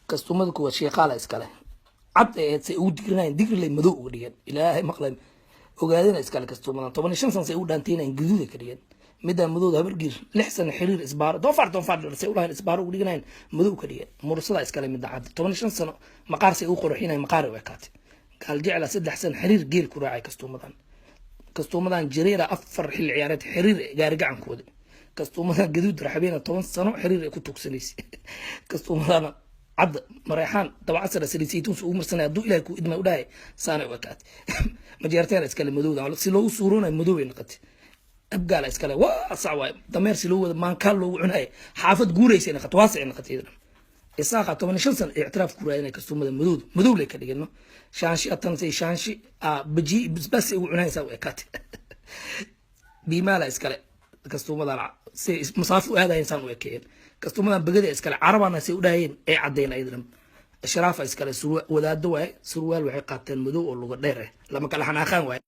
Kastuumada kuwa Sheeqaala iskale, cad ee ahayd, say ugu digrinayen, digrilay madow uga dhigeen. Ilaahay maqlay, ogaadina iskale kastuumadan, 15 san say ugu dhaanteynayen, gaduuday ka dhigeen. Middaa madowda Habargiir, 6 sano xiriir isbaaro, doofaar doofaar say ulahayn, isbaaro ugu dhiganayen, madow ka dhigeen. Mursadaa iskale midda cad, 15 sano maqaar say ugu qurxinayen, maqaar u ekaatay. Gaaljecla, 3 sano xiriir geel ku raacay kastuumadan. Kastuumadan Jareera, 4 xilli ciyaareed xiriir gaari gacankooda. Kastuumadan gaduud Raxabeena, 10 sano xiriir ay ku tugsanaysay. Kastuumadana cadda Mareexaan, dabacasara saliid saytuun ugu marsanay, hadduu Ilahay ku idmay u dhahay, saanay u ekaatay. Majeerteen iskale madowda, si loogu suuroonayo madow ay noqotay. Abgaala iskale, waa sac waay, dameer si loo wada maankaal loogu cunayo, xaafad guuraysa noqotay, waasic noqotay. Isaaqa, 15 sano ictiraaf ku raadinay, kastuumada madowda madow lay ka dhigano. Shaanshi atansay, shaanshi baji basbaas ugu cunaysaa u ekaatay. Biimaala iskale kastuumadan, si masaafo u aadayen saan u ekeeyeen. Kastuumadan Begada iskale, Carabana say u dhahayeen ay caddeyn ayadana. Sharaafa iskale, wadaado waaye, surwaal waxay qaateen madow oo luga dheer ah, lama kala xanaaqaan waaye.